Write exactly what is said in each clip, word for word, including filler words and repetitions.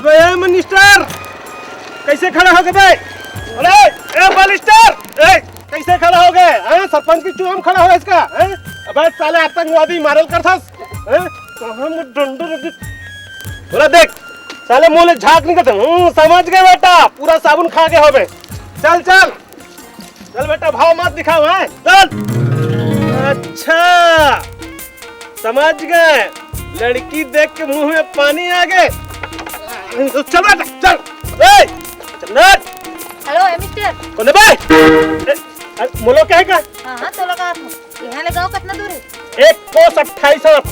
ए minister, कैसे खड़ा हो गे बे? अरे, ए बालिस्टर, ए, कैसे खड़ा हो गे? हैं, सरपंच के चुनाव में खड़ा हो इसका, हैं? अबे साले आतंकवादी मारल करथस, हैं? कहाँ में डंडे रख दे? बोला देख, साले मुंह ले झाग निकलते, हम्म, समझ गए बेटा, पूरा साबुन खा गए हो बे। चल, चल, चल बेटा, भाव मत दिखाओ, हैं? चल। अच्छा, समझ गए, लड़की देख के मुंह में पानी आ गए। चल बेटा, चल। ए, चल ना। हेलो, ए मिस्टर। कौन है बे? ए, अरे, मोलो क्या है का? हाँ, हाँ, तोला कहा था। यहाँ ले गाँव कितना दूर है? एक कोस अट्ठाईस हाथ।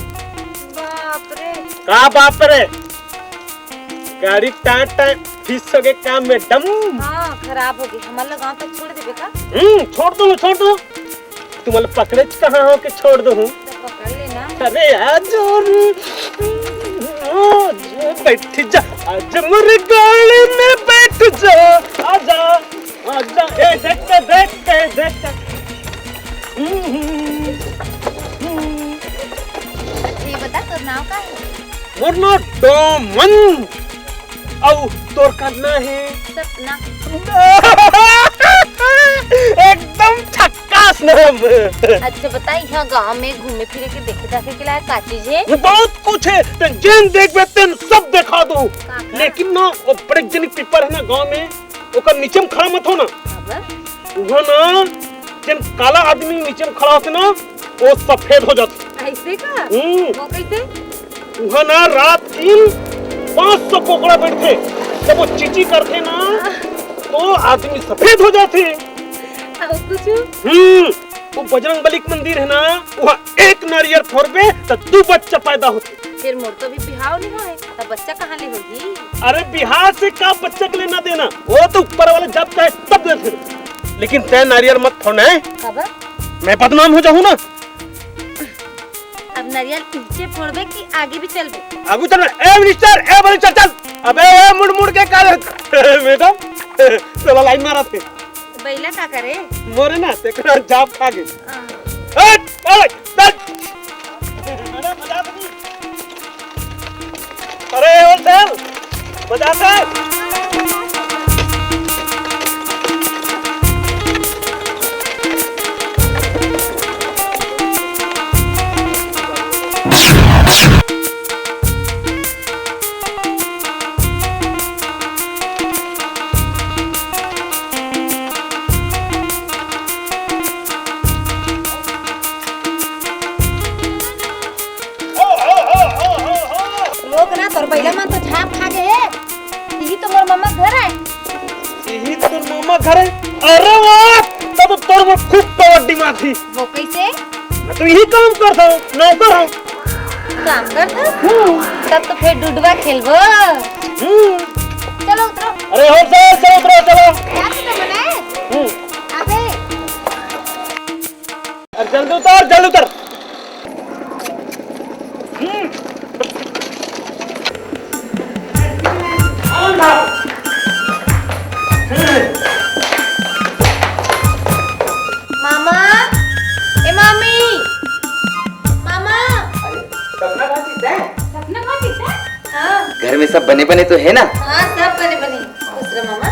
बाप रे। का बाप रे? गाड़ी टाट टाट फिस हो गए का मैडम? हाँ, खराब हो गई। हमारे गाँव तक छोड़ देबे का? हम्म, छोड़ दूँ, छोड़ दूँ। तुम्हारे पकड़े कहाँ हो के छोड़ दूँ? तो पकड़ लेना। अरे आज और आज बैठ जा, आज मोर गाड़ी में बैठ जा, आजा, आजा, ए देख के, देख के, देख के। हम्म, हम्म, हम्म। अच्छा, ये बता, तोर नाव का है? मोर नाव डोमन। अउ तोर का नाव है? सपना। एकदम झक्कास नाम। अच्छा बता, यहाँ गांव में घूमे फिरे के, देखे दाखे के लायक का चीज है? वो बहुत कुछ है, तें जेन देखबे तेन सब देखा दो। का का? लेकिन ना, वो बड़े जनी पीपर है ना गांव में, ओकर नीचे में खड़ा मत हो ना। काबर? उहाँ ना, जेन काला आदमी नीचे में खड़ा होथे ना, वो सफेद हो जाथे। ऐसे का? हम्म। वो कैसे? उहाँ ना रात दिन पाँच सौ कोकड़ा बैठथे, जब वो चींची करथे ना, तो आदमी सफेद हो जाथे। अउ कुछ? हम्म, वो बजरंग बली के मंदिर है ना, वहाँ एक नारियल फोड़बे तो दू बच्चा पैदा होथे। फिर मोर तो अभी बिहाव नहीं होए, तब बच्चा कहाँ ले होही? अरे बिहाव से का बच्चा के लेना देना, वो तो ऊपर वाले जब चाहे तब देथे। लेकिन तैं नारियल मत फोड़ना है, काबर? मैं बदनाम हो जाहूँ ना। अब नारियल पीछे फोड़बे कि आगे भी चलबे? आगू चल, ए मिनिस्टर, ए मिनिस्टर चल। अबे ए मुड़ मुड़ के का रे? मैडम, चला लाइन मारा थे। बैला का करे? मोरे ना, तेकरा जाप खा गे। हाँ। हट, हट, चल। अरे, मजा तो नहीं। अरे, ओ चल, मजा तो। रोक ना, तोर बैला मन तो झाप खा गे हे। इही तो मोर मम्मा घर आय। इही तो तोर मम्मा घर आय? अरे वाह, तब तो तोर में खूब पावर दिमाग थी। वो कैसे? मैं तो यही काम करता हूँ, नौकर हूँ। काम करता? हम्म। तब तो फिर डुडवा खेलबो। हम्म। चलो उतरो। अरे हो सर, चलो उतरो, चलो। क्या तो बनाए? हम्म। अबे। अरे जल्दी उतर, जल्दी उतर। हम्म। मामा, ए मामी, मामा। अरे, सपना कहाँ जीता है? सपना कहाँ जीता है? हाँ। घर में सब बने बने तो है ना? हाँ, सब बने बने। खुश रहो मामा।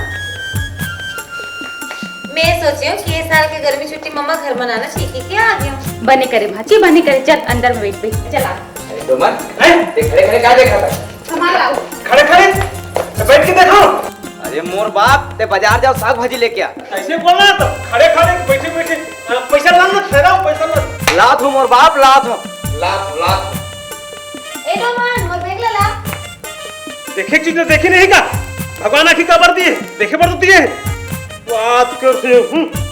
मैं सोचे हूँ कि ये साल के गर्मी छुट्टी मामा घर मनाना चाहिए, क्या आ गया? बने करे भाची, बने करे। चल अंदर में बैठ, बैठ, चल आ। अरे डोमन, हैं? देख खड़े खड़े क्या देखा था? सामान लाओ। खड़े खड़े? तो बैठ के देखो। अरे मोर बाप, ते बाजार जाओ, साग भाजी लेके आ। ऐसे बोलना तो खड़े खड़े बैठे बैठे, अ, पैसा ला ना, ठहराओ, पैसा ला। लात हूँ मोर बाप, लात हूँ। लात, लात। ए डोमन, मोर बैग ला ला। देखे चीज तो देखे नहीं का? भगवान आखिर काबर दिए? देखे बर तो दिए। बात करते हूँ।